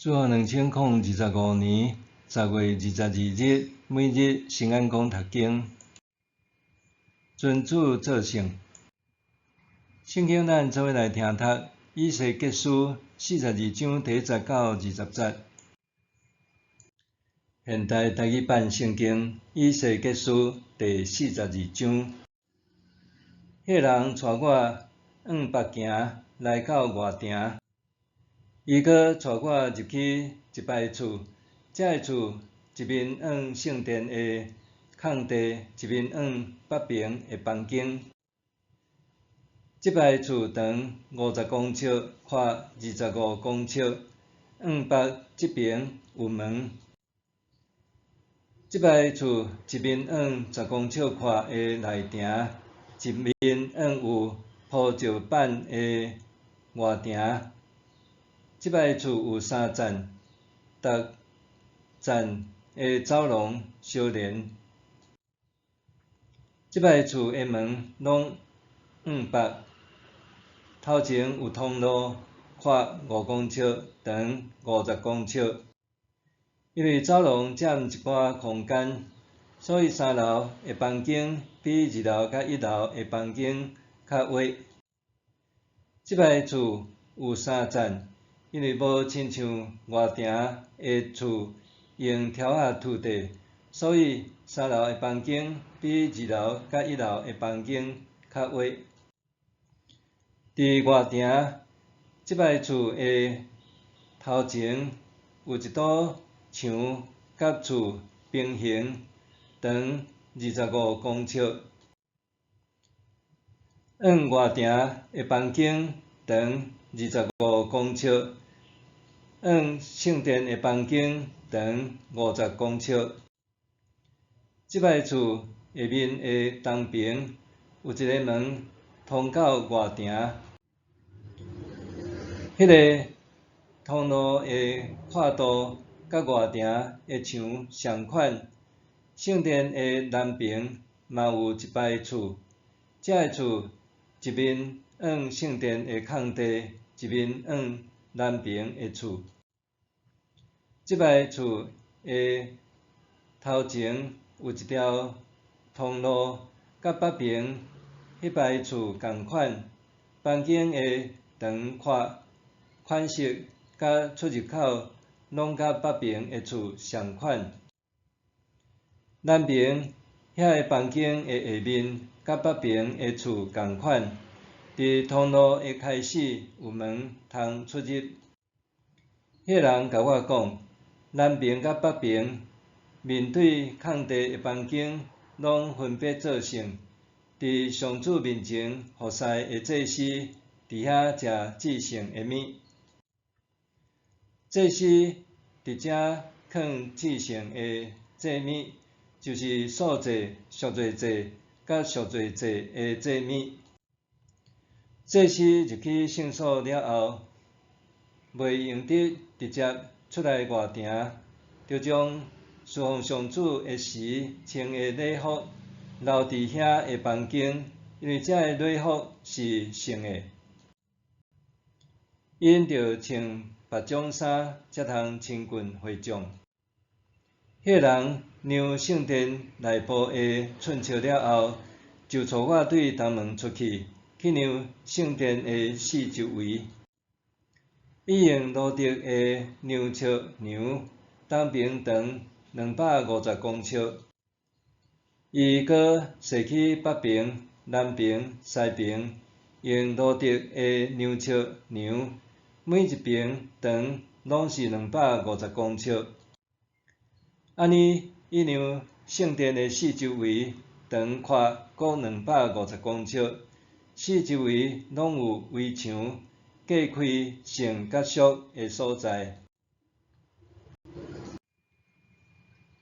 主後2025年10月22日，每日新安講讀經，尊主做聖。聖經咱做伙來聽讀以西結書42章第一節到20節。現代台語版聖經以西結書第四十二章。彼個人帶我向北行，來到外埕。伊閣帶我入去一排厝，這个厝一面向聖殿的空地，一面向北爿的房間。這排厝長50公尺，寬25公尺，向北這爿有門。這排厝一面向10公尺寬的內埕，一面向有鋪石板的外埕。這擺厝有三層，逐層的走廊相連。這擺厝的門攏向北，頭前有通路，寬5公尺，長50公尺。因為走廊佔一寡空間，所以三樓的房間比二樓佮一樓的房間較狹。這擺厝有三層。因為無親像外埕的厝用柱仔揬地，所以三樓的房間比二樓佮一樓的房間較狹。佇外埕這擺厝的頭前有一堵牆，佮厝平行，長25公尺。向外埕的房間長25公尺，向聖殿的房間長50公尺。這擺厝下面的東爿有一个門通到外埕，彼个通路的闊度佮外埕的牆相款。聖殿的南爿嘛有一排厝，這个厝一面向聖殿的空地，一面向南爿的厝。這擺厝的頭前有一條通路，佮北爿彼排厝仝款，房間的長闊款式佮出入口攏佮北爿的厝相款。南爿遐个房間的下面佮北爿的厝仝款，佇通路的開始有門通出入。彼个人共我講，南爿佮北爿面對空地的房間，攏分別做聖，佇上主面前服侍的祭司，佇遐食至聖的物。祭司佇遮囥至聖的祭物，就是素祭、贖罪祭佮贖罪祭的祭物。祭司入去聖所了後，袂用得直接出來外埕，著將事奉上主的時穿的禮服留佇遐的房間，因為這个禮服是聖的。𪜶著穿別種衫，才通親近會眾。彼个人量聖殿內部的寸尺了後，就帶我對東門出去，去量聖殿的四周圍。伊用爐竹的量尺量，東爿長250公尺。伊閣踅去北爿、南爿、西爿，用爐竹的量尺量，每一爿長攏是250公尺。按呢，伊量聖殿的四周圍長寬各兩百五十公尺，四周圍攏有圍牆，隔開聖佮俗的所在。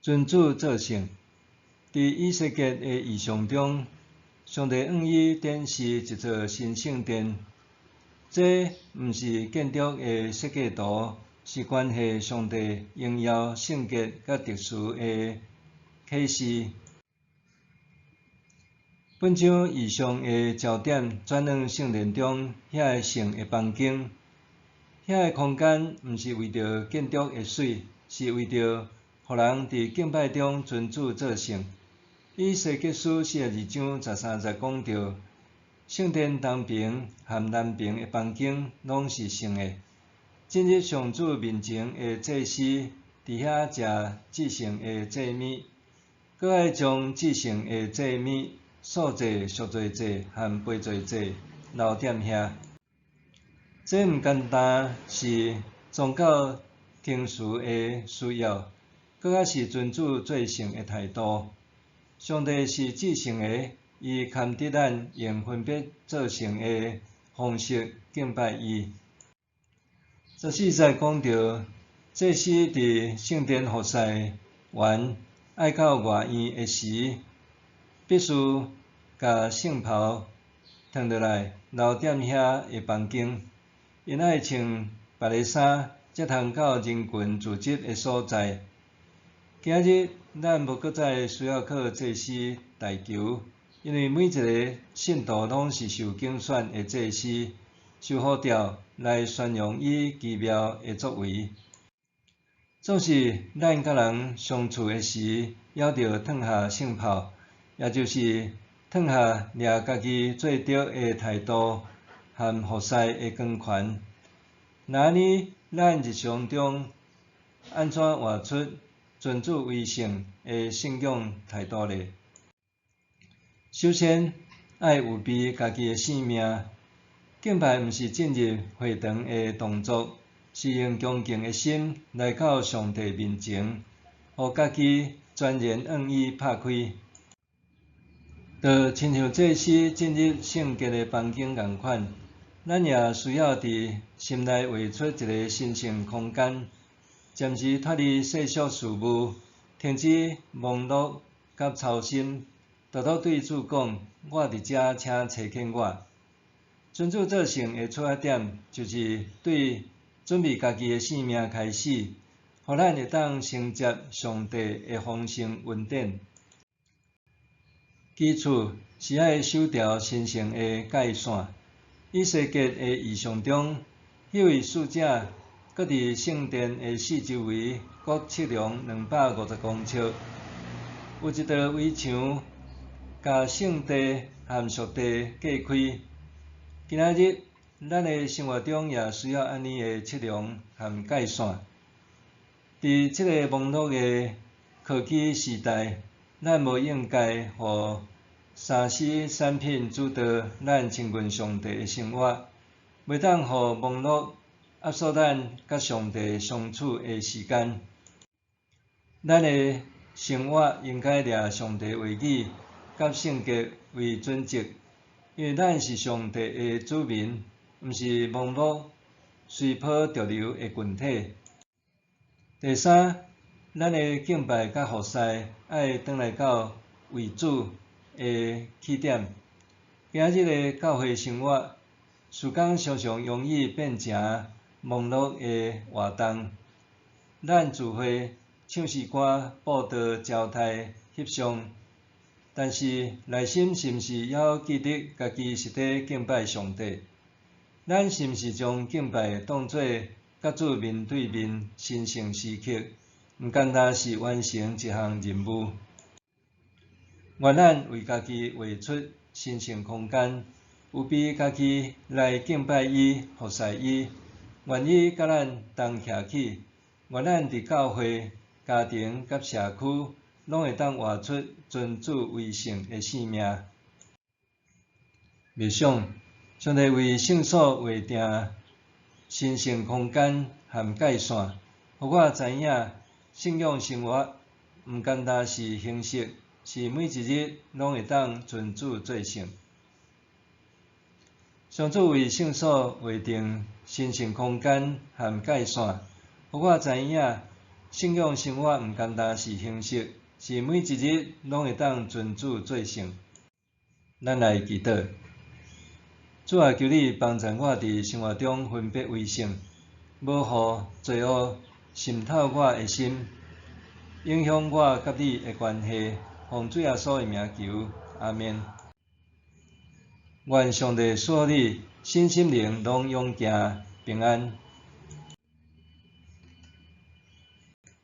尊主做聖，佇以西結的異象中，上帝向伊展示一座新聖殿。這毋是建築的設計圖，是關係上帝榮耀聖潔佮特殊的啟示。本章異象的焦點轉往聖殿中遐个聖的房間，遐个空間毋是為著建築會媠，是為著予人佇敬拜中尊主做聖。以西結書42章13節講著，聖殿東爿和南爿的房間攏是聖的。進入上主面前的祭司，佇遐食至聖的祭物，閣愛將至聖的祭物、素祭、贖罪祭和賠罪祭留踮遐。這毋干焦是宗教程序的需要，閣較是尊主做聖的態度。上帝是至聖的，伊堪得咱用分別做聖的方式敬拜伊。14節講著，祭司佇聖殿服侍完，愛到外院的時，必須共聖袍脫落來，留踮遐的房間。𪜶愛穿別个衫，才通到人群聚集的所在。今仔日咱無閣再需要靠祭司代求，因為每一个信徒攏是受揀選的祭司，受呼召來宣揚伊奇妙的作為。總是咱佮人相處的時，猶著脫下聖袍，也就是脫下掠家己做著的態度和服侍的光環。若按呢，咱日常中按怎活出尊主為聖的信仰態度呢？首先，愛預備家己的性命。敬拜毋是進入會堂的動作，是用恭敬的心來到上帝面前，予家己全然向伊拍開。就親像祭司進入聖潔的房間仝款，咱也需要佇心內畫出一个神聖空間，暫時脫離世俗事務，停止忙碌佮操心，獨獨對主講：我佇遮，請差遣我。尊主做聖的出發點，就是對準備家己的性命開始，予咱會當承接上帝的豐盛恩典。其次是愛守牢神聖的界線。以西結的異象中，彼位使者閣佇聖殿的四周圍閣測量250公尺，有一道圍牆，共聖地和屬地隔開。今仔日，咱的生活中也需要按呢的測量和界線。佇這个忙碌的科技時代，咱無應該予3C 產品主導咱親近上帝的生活，袂當予網路壓縮咱佮上帝相處的時間。咱的生活應該掠上帝話語佮聖潔為準則，因為咱是上帝的子民，毋是盲目隨波逐流的群體。第三，咱的敬拜佮服侍愛轉來到為主的起點。今仔日的教會生活，時間常常容易變成忙碌的活動。咱聚會唱詩歌、布道、招待、翕相，但是內心是毋是猶記得家己是佇敬拜上帝？咱是毋是將敬拜當做佮主面對面神聖時刻，毋干焦是完成一項任務？願咱為家己畫出神聖空間，預備家己來敬拜伊、服侍伊。願伊佮咱同徛起，願咱佇教會、家庭佮社區，攏會當活出尊主為聖的生命。默想，上帝為聖所劃定神聖空間和界線，予我知影信仰生活毋干焦是形式，是每一日攏會當尊主做聖。上主為聖所劃定神聖空間和界線，予我知影信仰生活毋干焦是形式，是每一日攏會當尊主做聖。咱來祈禱，主啊，求你幫助我佇生活中分別為聖，無予罪惡滲透我的心，影響我佮你的關係。奉主耶穌的名求，阿們。願上帝賜予你身心靈攏勇健平安。